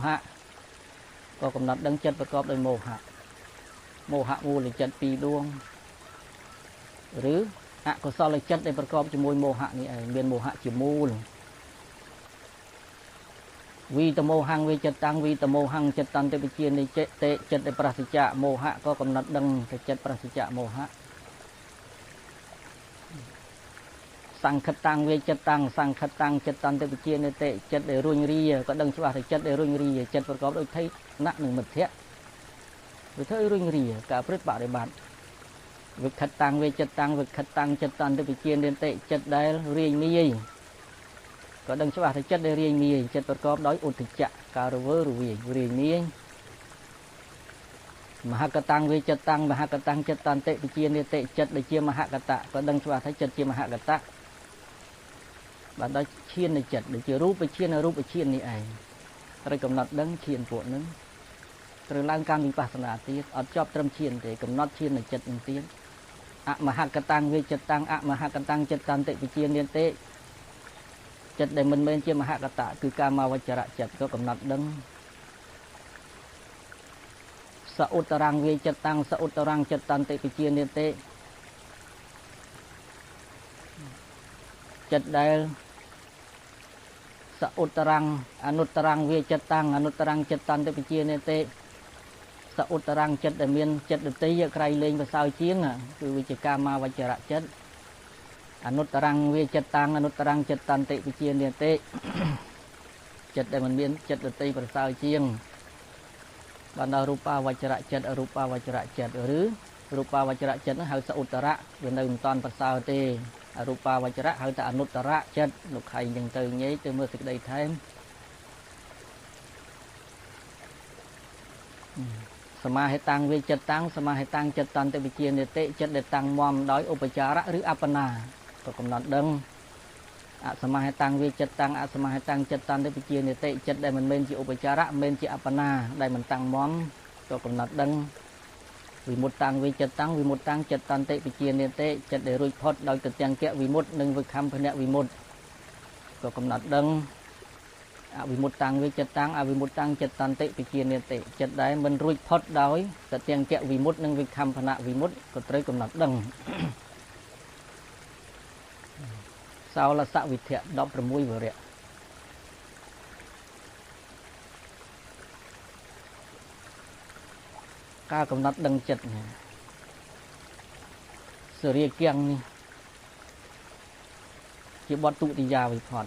ហៈក៏កំណត់ដឹងចិត្តប្រកបដោយមោហៈមោហៈមូលចិត្តពីរដួងឬអកុសលចិត្តដែលប្រកបជាមួយមោហៈនេះឯងមានមោហៈជាមូលវីតមោហੰវិចិត្តតាំងវីតមោហੰចិត្តតន្តិវិជានិចេតិចិត្តដែលប្រសិជ្ជៈមោហៈក៏កំណត់ដឹងទៅចិត្តប្រសិជ្ជៈមោហៈសង្ខិតតាំងវិចិត្តតាំងសង្ខិតតាំងចិត្តតន្តិវិជានិតិចិត្តដែលរុញរាក៏ដឹងច្បាស់ថាចិត្តដែលរុញរាចិត្តប្រកបដោយថៃណៈនិងមិទ្ធៈវាធ្វើឲ្យរុញរាការព្រឹត្តបរិបត្តិវិខិតតាំងវិចិត្តតាំងវិខិតតាំងចិត្តតន្តិវិជានិតិចិត្តដែលរាយមាយក៏ដឹងច្បាស់ថាចិត្តដែលរាយមាយចិត្តប្រកបដោយឧទ្ធចៈការរវើរវាយរាយមាយមហកតាំងវិចិត្តតាំងមហកតាំងចិត្តតន្តិវិជានិតិចិត្តដែលជាមហកតៈក៏ដឹងច្បាស់ថាចិត្តជាមហកតៈបានដល់ឈាននៃចិត្តដូចជារូបឈានរូបឈាននេះឯងត្រូវកំណត់ដឹងឈានពួកនឹងត្រូវឡើងកម្មវិបស្សនាទៀតអត់ចប់ត្រឹមឈានទេកំណត់ឈាននៃចិត្តនឹងទៀតអមហកតាំងវិចិត្តតាំងអមហកតាំងចិត្តតន្តិវិជានិតិចិត្តដែលមិនមែនជាមហកតៈគឺកាមវចរៈចិត្តក៏កំណត់ដឹងសឧត្តរងវិចិត្តតាំងសឧត្តរងចិត្តតន្តិវិជានិតិចិត្តដែលសឧត្តរងអនុត្តរងវិចិត្តតាំងអនុត្តរងចិត្តតន្តិវិជានិតិសឧត្តរងចិត្តដែលមានចិត្តដតីក្រៃលែងប្រសើរជាងគឺវិជាកាមវចរៈចិត្តអនុត្តរងវិចិត្តតាំងអនុត្តរងចិត្តតន្តិវិជានិតិចិត្តដែលមិនមានចិត្តដតីប្រសើរជាងបានដល់រូបាវចរៈចិត្តអរូបាវចរៈចិត្តឬរូបាវចរៈចិត្តហ្នឹងហៅសឧត្តរៈវានៅមិនតាន់ប្រសើរទេអរូបាវចរៈហៅថាអនុត្តរៈចិត្តលោកខៃអញ្ចឹងទៅញែកទៅមើលសេចក្តីថែមសមាហិតាំងវិចិត្តតាំងសមាហិតាំងចិត្តតន្តិវិជានិតិចិត្តដែលតាំងមមដោយឧបចារៈឬអបណាក៏កំណត់ដឹងអសមាហិតាំងវិចិត្តតាំងអសមាហិតាំងចិត្តតន្តិវិជានិតិចិត្តដែលមិនមែនជាឧបចារៈមិនមែនជាអបណាដែលមិនតាំងមមក៏កំណត់ដឹងវិមុតតាំងវិចិត្តតាំងវិមុតតាំងចិត្តតន្តិវិជានិតិចិត្តដែលរួចផុតដោយទទាំងគៈវិមុតនិងវិខំភនៈវិមុតក៏កំណត់ដឹងអវិមុតតាំងវិចិត្តតាំងអវិមុតតាំងចិត្តតន្តិវិជានិតិចិត្តដែលមិនរួចផុតដោយទទាំងគៈវិមុតនិងវិខំភនៈវិមុតក៏ត្រូវកំណត់ដឹងសោលសវិធៈ16វរៈការកំណត់ដឹងចិត្តនេះសរិយគៀងនេះជាបទទុតិយាវិផត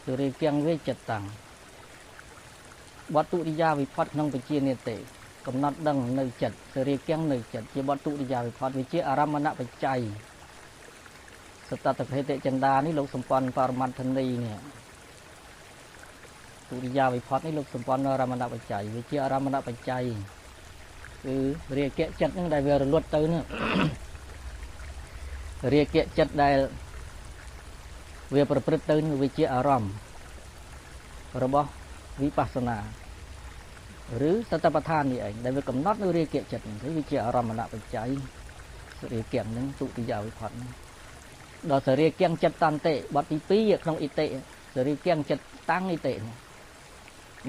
សរិយគៀងវាចិត្តតាំងបទទុតិយាវិផតក្នុងវិជានិតិកំណត់ដឹងនៅចិត្តសរិយគៀងនៅចិត្តជាបទទុតិយាវិផតវាជាអារម្មណបច្ច័យសតតភេទចិន្តានេះលោកសម្ព័ន្ធបរមត្ថនីនេះទុរិយាវិផតនេះលោកសម្ព័ន្ធអារម្មណបច្ច័យវាជាអារម្មណបច្ច័យគឺរាគៈចិត្តហ្នឹងដែលវារលត់ទៅនោះរាគៈចិត្តដែលវាប្រព្រឹត្តទៅនឹងវាជាអារម្មណ៍របស់វិបស្សនាឬសតបដ្ឋាននេះឯងដែលវាកំណត់នៅរាគៈចិត្តហ្នឹងគឺវាជាអារម្មណបច្ច័យរាគៈហ្នឹងទុតិយាវិផតហ្នឹងដល់សរិយគៀងចិត្តតន្តិបទទី2ក្នុងអ៊ីតិសរិយគៀងចិត្តតាំងអ៊ីតិ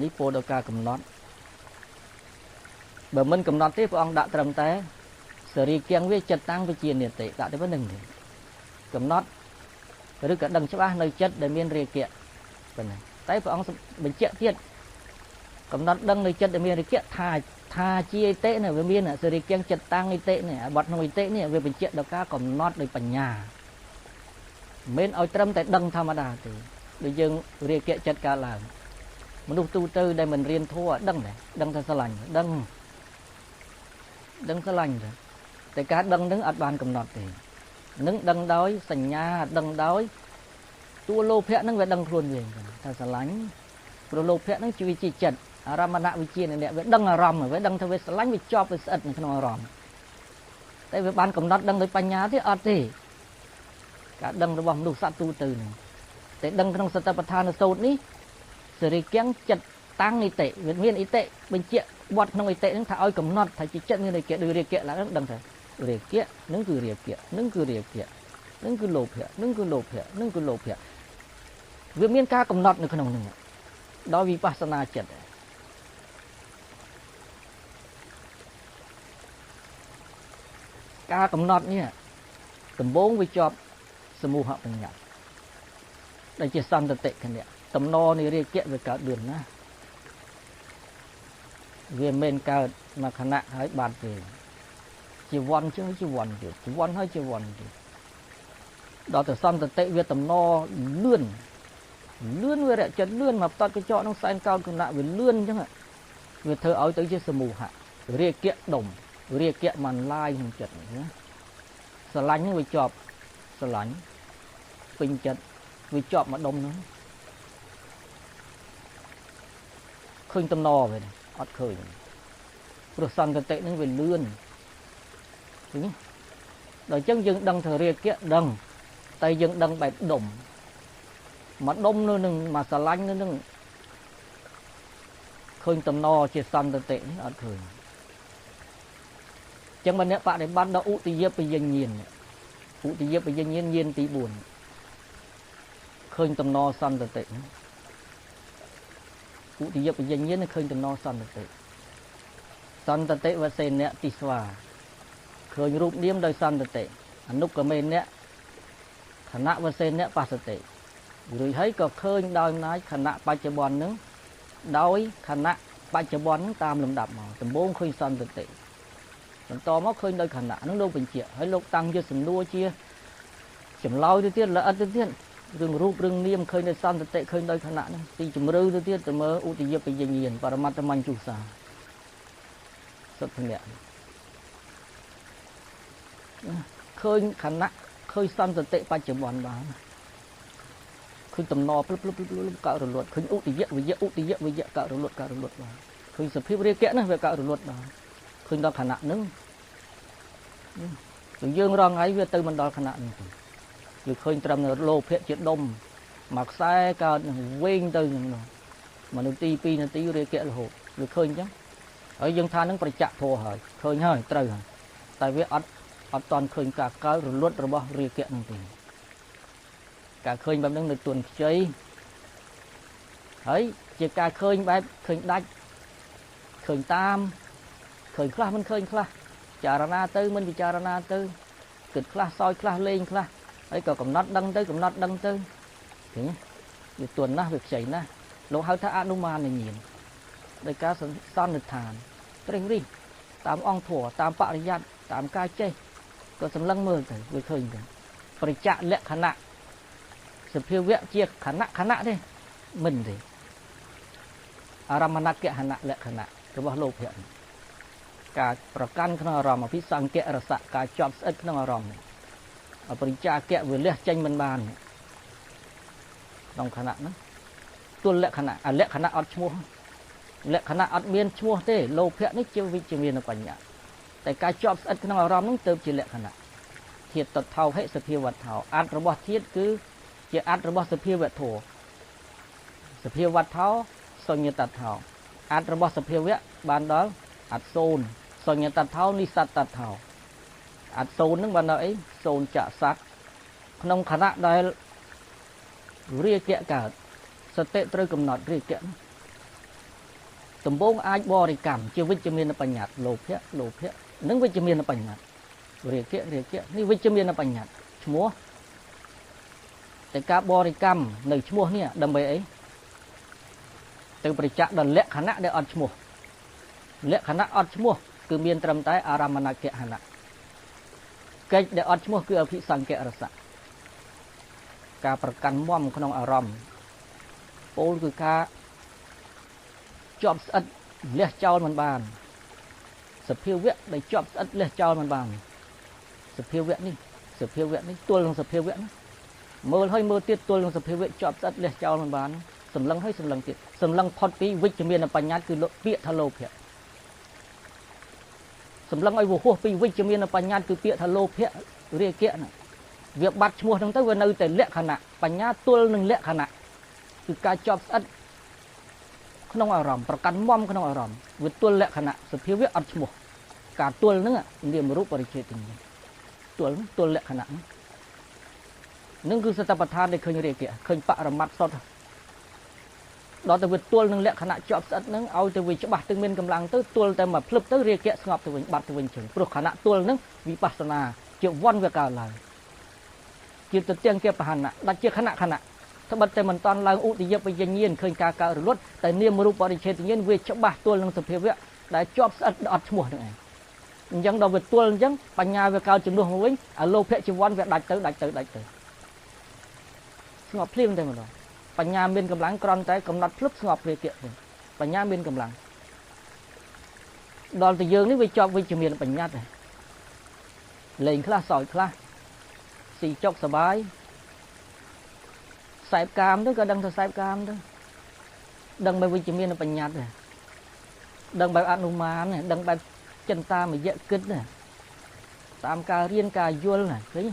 នេះពោលដល់ការកំណត់បើមិនកំណត់ទេព្រះអង្គដាក់ត្រឹមតែសរិយគៀងវាចិត្តតាំងវិជានិតិដាក់ទៅប៉ុណ្្នឹងទេកំណត់ឬក៏ដឹងច្បាស់នៅចិត្តដែលមានរាគៈប៉ុណ្ណឹងតែព្រះអង្គបញ្ជាក់ទៀតកំណត់ដឹងនៅចិត្តដែលមានរាគៈថាជាអ៊ីតិនេះវាមានសរិយគៀងចិត្តតាំងអ៊ីតិនេះបទក្នុងអ៊ីតិនេះវាបញ្ជាក់ដល់ការកំណត់ដោយបញ្ញាមិនឲ្យត្រឹមតែដឹងធម្មតាទេដូចយើងរាគៈចិត្តកើតឡើងមនុស្សទូទៅដែលមិនរៀនធម៌ដឹងដែរដឹងថាស្រឡាញ់ដឹងស្រឡាញ់តែការដឹងនឹងអត់បានកំណត់ទេនឹងដឹងដោយសញ្ញាដឹងដោយតួលោភៈនឹងវាដឹងខ្លួនវាថាស្រឡាញ់ព្រោះលោភៈនឹងជាវិជាចិត្តអារម្មណវិជានេះវាដឹងអារម្មណ៍វាដឹងថាវាស្រឡាញ់វាជាប់វាស្អិតនៅក្នុងអារម្មណ៍តែវាបានកំណត់ដឹងដោយបញ្ញាទេអត់ទេការដឹងរបស់មនុស្សសត្វទូទៅនឹងតែដឹងក្នុងសតបដ្ឋានសូត្រនេះសរិគៀងចិត្តតាំងនីតិវាមានអ៊ីតិបញ្ជាក់បទក្នុងអ៊ីតិនឹងថាឲ្យកំណត់ថាជាចិត្តមានរាគៈដូចរាគៈឡើងដឹងថារាគៈនឹងគឺរាគៈនឹងគឺរាគៈនឹងគឺលោភៈនឹងគឺលោភៈនឹងគឺលោភៈវាមានការកំណត់នៅក្នុងនឹងដោយវិបស្សនាចិត្ត ការកំណត់នេះដំបូងវាជាប់សមូហបញ្ញត្តិដែលជាសន្តតិគណៈតំណនៃរាគៈវាកើតលឿនណាស់វាមិនកើតមួយខណៈហើយបាត់ទេជាវ័នជើជាវ័នទៀតជាវ័នហើយជាវ័នទៀតដល់ទៅសន្តតិវាតំណលឿនលឿនវារៈចិត្តលឿនមកផ្ទាត់កញ្ចក់ក្នុងសែនកោតគណៈវាលឿនអញ្ចឹងវាធ្វើឲ្យទៅជាសមូហៈរាគៈដុំរាគៈមិនឡាយក្នុងចិត្តណាស្រឡាញ់ហ្នឹងវាជាប់ស្រឡាញ់ពេញចិត្តវាជាប់មកដុំហ្នឹងឃើញតំណវាអត់ឃើញព្រោះសន្តតិហ្នឹងវាលឿនឃើញដល់អញ្ចឹងយើងដឹងថារាគៈដឹងតែយើងដឹងបែបដុំមកដុំនៅនឹងមកស្រឡាញ់នៅនឹងឃើញតំណជាសន្តតិនេះអត់ឃើញអញ្ចឹងបើអ្នកបដិបត្តិដល់ឧទយពយញ្ញាណឧទយពយញ្ញាណញាណទី4ឃើញតំណសន្តតិឧទយពយញ្ញាណឃើញតំណសន្តតិសន្តតិវសេនៈទិស្វាឃើញរូបនាមដោយសន្តតិអនុកមេនៈខណៈវសេនៈបស្សតិរួចហើយក៏ឃើញដោយអំណាចខណៈបច្ចុប្បន្ននឹងដោយខណៈបច្ចុប្បន្ននឹងតាមលំដាប់មកដំបូងឃើញសន្តតិបន្តមកឃើញដោយខណៈនឹងលោកបញ្ជាក់ហើយលោកតាំងជាសំណួរជាចម្លើយទៅទៀតល្អិតទៅទៀតរឿងរូបរឿងនាមឃើញដោយសន្តតិឃើញដោយខណៈនឹងទីជំរឿទៅទៀតទៅមើលឧទយពយញ្ញាណបរមត្តមញ្ជុសាសុទ្ធៈឃើញខណៈឃើញសន្តតិបច្ចុប្បន្នបានឃើញតំណភ្លឹបភ្លឹបភ្លឹបកើតរលត់ឃើញឧទយវិយៈឧទយវិយៈកើតរលត់កើតរលត់បានឃើញសភាពរាគៈណាវាកើតរលត់បានឃើញដល់ខណៈហ្នឹងយើងរងថ្ងៃវាទៅមិនដល់ខណៈហ្នឹងទេវាឃើញត្រឹមលោភៈជាដុំមួយខ្សែកើតនឹងវែងទៅហ្នឹងមួយនាទី2នាទីរាគៈរហូតវាឃើញអញ្ចឹងហើយយើងថានឹងប្រច័កធម៌ហើយឃើញហើយត្រូវហើយតែវាអត់តន់ឃើញការកើតរលត់របស់រាគៈហ្នឹងទេការឃើញបែបហ្នឹងនៅទន់ខ្ចីហើយជាការឃើញបែបឃើញដាច់ឃើញតាមឃើញខ្លះមិនឃើញខ្លះចារណាទៅមិនពិចារណាទៅគិតខ្លះសោយខ្លះលេងខ្លះហើយក៏កំណត់ដឹងទៅកំណត់ដឹងទៅឃើញវាទន់ណាស់វាខ្ចីណាស់លោកហៅថាអនុមានញ្ញាណដោយការសន្និដ្ឋានត្រេះរិះតាមអង្គធម៌តាមបរិយ័តតាមការចេះក៏សម្លឹងមើលទៅវាឃើញទៅប្រច័កលក្ខណៈសភាវៈជាខណៈខណៈទេមិនទេអារម្មណកហណៈលក្ខណៈរបស់លោភៈការប្រកាន់ក្នុងអារម្មណ៍អភិសង្កៈរសៈការជាប់ស្អិតក្នុងអារម្មណ៍អបរិជាកៈវាលះចេញមិនបានក្នុងខណៈហ្នឹងទល់លក្ខណៈអាលក្ខណៈអត់ឈ្មោះលក្ខណៈអត់មានឈ្មោះទេលោភៈនេះជាវិជ្ជមានបញ្ញាតែការជាប់ស្អិតក្នុងអារម្មណ៍ហ្នឹងទៅជាលក្ខណៈធាតុតថោហិសភាវថោអត្តរបស់ធាតុគឺជាអត្តរបស់សភាវធម៌សភាវថោសញ្ញតថោអត្តរបស់សភាវៈបានដល់អត្តសូន្យសញ្ញតថោនិសត្តថោអត្តសូន្យនឹងបានដល់អីសូន្យចសត្វក្នុងខណៈដែលរាគៈកើតសតិត្រូវកំណត់រាគៈដំបូងអាចបរិកម្មជាវិជ្ជមានបញ្ញត្តិលោភៈលោភៈនឹងវិជ្ជមានបញ្ញត្តិរាគៈរាគៈនេះវិជ្ជមានបញ្ញត្តិឈ្មោះតែការបរិកម្មនៅឈ្មោះនេះដើម្បីអីទៅប្រចាក់ដល់លក្ខណៈដែលអត់ឈ្មោះលក្ខណៈអត់ឈ្មោះគឺមានត្រឹមតែអារម្មណកហណៈកិច្ចដែលអត់ឈ្មោះគឺអភិសង្ករសៈការប្រកាន់មមក្នុងអារម្មណ៍ពោលគឺការជាប់ស្អិតលះចោលមិនបានសភាវៈដែលជាប់ស្អិតលះចោលមិនបានសភាវៈនេះសភាវៈនេះទល់នឹងសភាវៈណាមើលហើយមើលទៀតទល់នឹងសភាវៈជាប់ស្អិតលះចោលមិនបានសម្លឹងហើយសម្លឹងទៀតសម្លឹងផុតពីវិជ្ជមានបញ្ញត្តិគឺពាក្យថាលោភៈសម្លឹងឲ្យវាហួសពីវិជ្ជមានបញ្ញត្តិគឺពាក្យថាលោភៈរាគៈណាវាបាត់ឈ្មោះហ្នឹងទៅវានៅតែលក្ខណៈបញ្ញាទល់នឹងលក្ខណៈគឺការជាប់ស្អិតក្នុងអារម្មណ៍ប្រកាន់មមក្នុងអារម្មណ៍វាទល់លក្ខណៈសភាវៈអត់ឈ្មោះការទល់ហ្នឹងនាមរូបបរិច្ឆេទញ្ញាទល់លក្ខណៈហ្នឹងគឺសតបដ្ឋានដែលឃើញរាគៈឃើញបរមត្តសុទ្ធ ដល់ទៅវាទល់នឹងលក្ខណៈជាប់ស្អិតហ្នឹងឲ្យទៅវាច្បាស់ទៅមានកម្លាំងទៅទល់តែមកភ្លឹបទៅរាគៈស្ងប់ទៅវិញបាត់ទៅវិញជឹងព្រោះខណៈទល់ហ្នឹងវិបស្សនាជាវ័នវាកើតឡើងជាទៅទៀងជាបហណៈដាច់ជាខណៈខណៈត្បិតតែមិនតាន់ឡើងឧទយបញ្ញាញាណឃើញការកើតរលត់តែនាមរូបបរិឆេទញ្ញាណវាច្បាស់ទល់នឹងសភាវៈដែលជាប់ស្អិតអត់ឈ្មោះហ្នឹងឯងអញ្ចឹងដល់វាទល់អញ្ចឹងបញ្ញាវាកើតជំនួសមកវិញអាលោភៈជីវ័នវាដាច់ទៅដាច់ទៅដាច់ទៅស្ងប់ភ្លាមតែម្ដងបញ្ញាមានកម្លាំងក្រន់តែកំណត់ភ្លឹបស្ងប់រាគៈវិញបញ្ញាមានកម្លាំងដល់ទៅយើងនេះវាជាប់វិជ្ជមានបញ្ញត្តិលេងខ្លះសោយខ្លះស៊ីចុកសបាយសែបកាមទៅក៏ដឹងថាសែបកាមទៅដឹងបែបវិជ្ជមានបញ្ញត្តិដឹងបែបអនុមានដឹងបែបចិន្តាមយៈគិតតាមការរៀនការយល់ឃើញ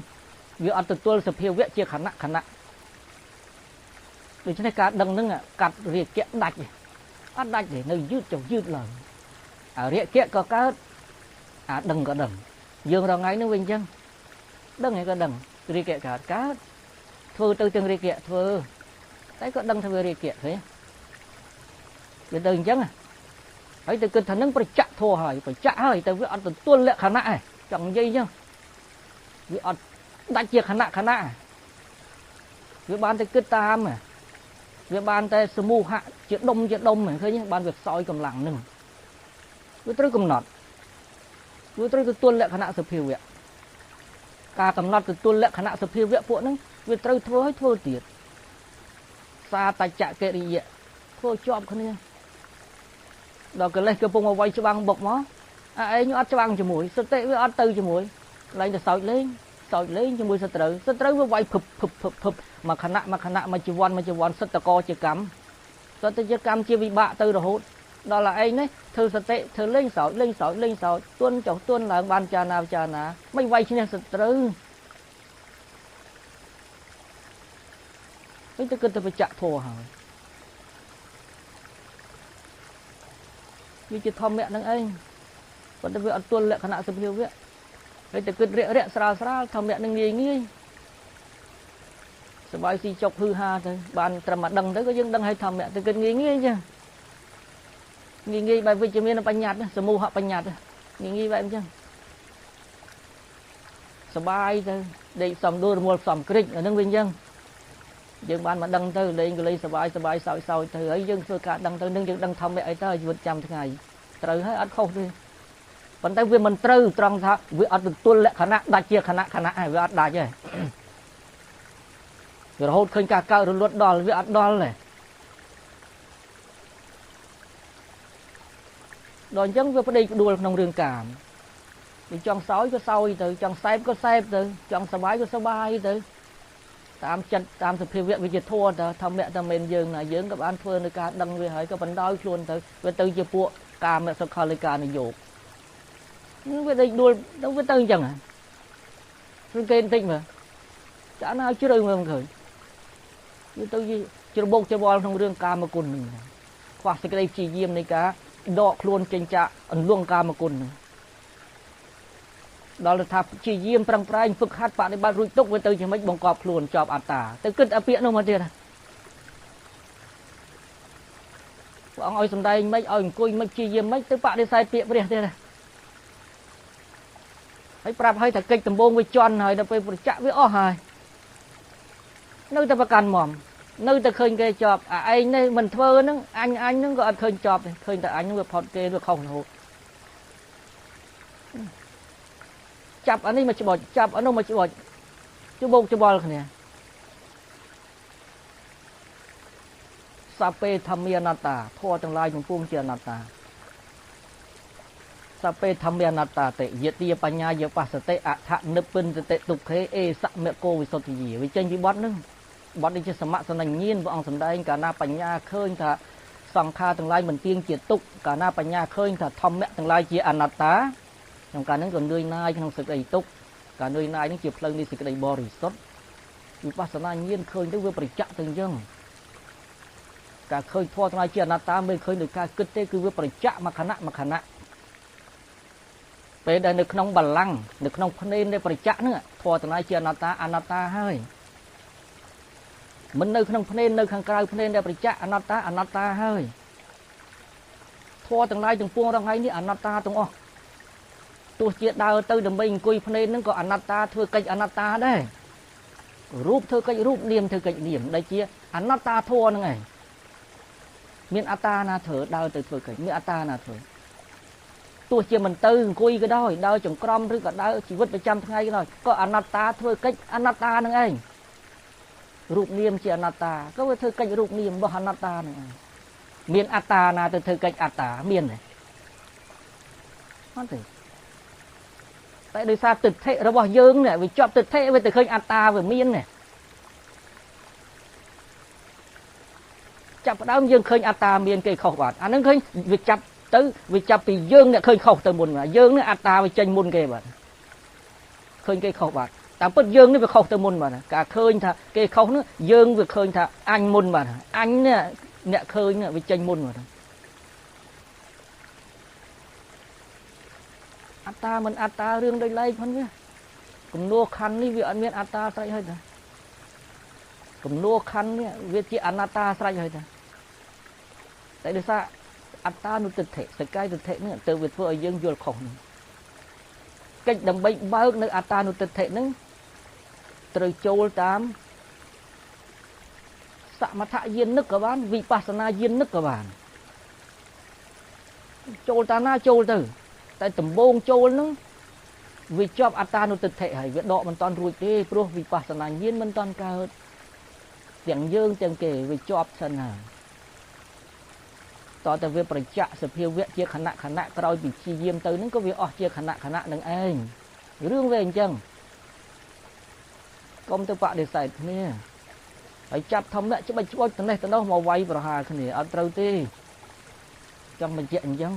វាអត់ទទួលសភាវៈជាខណៈខណៈដូច្នេះការដឹងនឹងកាត់រាគៈដាច់អត់ដាច់ទេនៅយឺតចុះយឺតឡើងអារាគៈក៏កើតអាដឹងក៏ដឹងយើងរងថ្ងៃនឹងវិញអញ្ចឹងដឹងហើយក៏ដឹងរាគៈកើតកើតធ្វើទៅទាំងរាគៈធ្វើតែក៏ដឹងថាវារាគៈឃើញវាទៅអញ្ចឹងហើយទៅគិតថានឹងប្រចាក់ធัวហើយប្រចាក់ហើយតែវាអត់ទទួលលក្ខណៈឯងចង់និយាយអញ្ចឹងវាអត់ដាច់ជាខណៈខណៈវាបានតែគិតតាមវាបានតែសមូហៈជាដុំជាដុំឃើញបានវាខ្សោយកម្លាំងនឹងវាត្រូវកំណត់វាត្រូវទទួលលក្ខណៈសភាវៈការកំណត់ទទួលលក្ខណៈសភាវៈពួកហ្នឹងវាត្រូវធ្វើឲ្យធ្វើទៀតសាតច្ចកិរិយៈធ្វើជាប់គ្នាដល់កិលេសកំពុងមកវាយច្បាំងបុកមកអាឯងអត់ច្បាំងជាមួយសតិវាអត់ទៅជាមួយឡើងទៅសោចលេងសោចលេងជាមួយសត្រូវសត្រូវវាវាយភឹបភឹបភឹបភឹបមួយខណៈមួយខណៈមួយជីវ័នមួយជីវ័នសិតតកជាកម្មសិតតជាកម្មជាវិបាកទៅរហូតដល់ឯងនេះធ្វើសតិធ្វើលេងសោចលេងសោចលេងសោចទន់ចុះទន់ឡើងបានចាណាចាណាមិនវាយឈ្នះសត្រូវវិញទៅគិតទៅបច្ចៈធัวហើយវាជាធម្មៈនឹងឯងប៉ុន្តែវាអត់ទល់លក្ខណៈសភាវៈហើយតែគិតរាក់រាក់ស្រាលស្រាលធម្មៈនឹងងាយងាយសบายស៊ីចុកហឺហាទៅបានត្រឹមមកដឹងទៅក៏យើងដឹងហើយធម្មៈទៅគិតងាយងាយចឹងងាយងាយបែបវិជ្ជមានបញ្ញត្តិសមូហបញ្ញត្តិងាយងាយបែបអញ្ចឹងសบายទៅដេកសំដួលរមួលសំក្រិចអានឹងវិញអញ្ចឹងយើងបានមកដឹងទៅលេងក៏លេងសบายសบายសោយសោយទៅហើយយើងធ្វើការដឹងទៅនឹងយើងដឹងធម្មៈអីទៅជីវិតចាំថ្ងៃត្រូវហើយអត់ខុសទេប៉ុន្តែវាមិនត្រូវត្រង់ថាវាអត់ទទួលលក្ខណៈដាច់ជាខណៈខណៈហើយវាអត់ដាច់ទេវារហូតឃើញការកើតរលត់ដល់វាអត់ដល់ទេដល់អញ្ចឹងវាប្តេជ្ញាដួលក្នុងរឿងកាមវាចង់សោយក៏សោយទៅចង់សែបក៏សែបទៅចង់សบายក៏សบายទៅតាមចិត្តតាមសភាវៈវិជ្ជាធម៌ទៅធម្មៈតែមិនយើងណាយើងក៏បានធ្វើនៅការដឹងវាហើយក៏បណ្ដោយខ្លួនទៅវាទៅជាពួកកាមសុខលិកានយោគវាដេកដួលទៅវាទៅអញ្ចឹងហ្នឹងគេបន្តិចមើលចាណាជ្រៅមើលមិនឃើញវាទៅច្របូកច្របល់ក្នុងរឿងកាមគុណហ្នឹងខ្វះសេចក្តីព្យាយាមនៃការដកខ្លួនចេញចាកអន្លង់កាមគុណហ្នឹងដល់ទៅថាព្យាយាមប្រឹងប្រែងហ្វឹកហាត់បដិបត្តិរួចទុកវាទៅជាម៉េចបង្កប់ខ្លួនចប់អត្តាទៅគិតអាពាក្យនោះមកទៀតព្រះអង្គឲ្យសំដែងម៉េចឲ្យអង្គុយម៉េចព្យាយាមម៉េចទៅបដិសេធពាក្យព្រះទៀតហើយប្រាប់ឲ្យថាកិច្ចដំបូងវាជន់ហើយដល់ពេលប្រចាក់វាអស់ហើយនៅតែប្រកាន់មុំនៅតែឃើញគេជាប់អាឯងនេះមិនធ្វើហ្នឹងអញអញហ្នឹងក៏អត់ឃើញជាប់ទេឃើញតែអញហ្នឹងវាផុតគេវាខុសរហូតចាប់អានេះមកច្បោចចាប់អានោះមកច្បោចច្បោកច្បល់គ្នាសពេធម្មាអនត្តាធម៌ទាំងឡាយកំពុងជាអនត្តាសពេធម្មាអនត្តាតិយទាបញ្ញាយបស្សតិអដ្ឋនិព្វិនតិទុក្ខេអេសមគោវិសុទ្ធិយាវាចេញពីបទហ្នឹងបទនេះជាសមសនញ្ញាណព្រះអង្គសម្ដែងកាលណាបញ្ញាឃើញថាសង្ខារទាំងឡាយមិនទៀងជាទុក្ខកាលណាបញ្ញាឃើញថាធម្មៈទាំងឡាយជាអនត្តាក្នុងការហ្នឹងក៏នឿយណាយក្នុងសេចក្តីទុក្ខការនឿយណាយហ្នឹងជាផ្លូវនៃសេចក្តីបរិសុទ្ធវិបស្សនាញាណឃើញទៅវាប្រចាក់ទៅអញ្ចឹងការឃើញធម៌ទាំងឡាយជាអនត្តាមិនឃើញដោយការគិតទេគឺវាប្រចាក់មួយខណៈមួយខណៈពេលដែលនៅក្នុងបល្ល័ង្កនៅក្នុងភ្នែននៃប្រចាក់ហ្នឹងធម៌ទាំងឡាយជាអនត្តាអនត្តាហើយ មិននៅក្នុងភ្នែននៅខាងក្រៅភ្នែនដែលប្រចាក់អនត្តាអនត្តាហើយធម៌ទាំងឡាយទាំងពួងរងថ្ងៃនេះអនត្តាទាំងអស់ទោះជាដើរទៅដើម្បីអង្គុយភ្នែនហ្នឹងក៏អនត្តាធ្វើកិច្ចអនត្តាដែររូបធ្វើកិច្ចរូបនាមធ្វើកិច្ចនាមដែលជាអនត្តាធម៌ហ្នឹងឯងមានអត្តាណាធ្វើដើរទៅធ្វើកិច្ចមានអត្តាណាធ្វើទោះជាមិនទៅអង្គុយក៏ដោយដើរចង្ក្រមឬក៏ដើរជីវិតប្រចាំថ្ងៃក៏ដោយក៏អនត្តាធ្វើកិច្ចអនត្តាហ្នឹងឯងរូបនាមជាអនត្តាក៏វាធ្វើកិច្ចរូបនាមរបស់អនត្តាហ្នឹងឯងមានអត្តាណាទៅធ្វើកិច្ចអត្តាមានទេអត់ទេតែដោយសារទិដ្ឋិរបស់យើងនេះវាជាប់ទិដ្ឋិវាទៅឃើញអត្តាវាមាននេះចាប់ផ្ដើមយើងឃើញអត្តាមានគេខុសបាទអានឹងឃើញវាចាប់ទៅវាចាប់ពីយើងអ្នកឃើញខុសទៅមុនយើងនេះអត្តាវាចេញមុនគេបាទឃើញគេខុសបាទតាមពិតយើងនេះវាខុសទៅមុនបាទការឃើញថាគេខុសនោះយើងវាឃើញថាអញមុនបាទអញនេះអ្នកឃើញវាចេញមុនបាទអត្តាមិនអត្តារឿងដូចឡែកផងវាគំនួខណ្ឌនេះវាអត់មានអត្តាស្រេចហើយតាគំនួខណ្ឌនេះវាជាអនត្តាស្រេចហើយតាតែដោយសារអត្តានុទិដ្ឋិសកាយទិដ្ឋិនេះទៅវាធ្វើឲ្យយើងយល់ខុសនេះកិច្ចដើម្បីបើកនៅអត្តានុទិដ្ឋិហ្នឹងត្រូវចូលតាមសមថយានិកក៏បានវិបស្សនាយានិកក៏បានចូលតាមណាចូលទៅតែដំបូងចូលហ្នឹងវាជាប់អត្តានុទិដ្ឋិហើយវាដកមិនតាន់រួចទេព្រោះវិបស្សនាញាណមិនតាន់កើតទាំងយើងទាំងគេវាជាប់សិនហើយតតែវាប្រចាក់សភាវៈជាខណៈខណៈក្រោយពីព្យាយាមទៅហ្នឹងក៏វាអស់ជាខណៈខណៈនឹងឯងរឿងវាអញ្ចឹងកុំទៅបដិសេធគ្នាហើយចាប់ធម្មៈច្បាច់ច្បូចទៅនេះទៅនោះមកវាយប្រហារគ្នាអត់ត្រូវទេចង់បញ្ជាក់អញ្ចឹង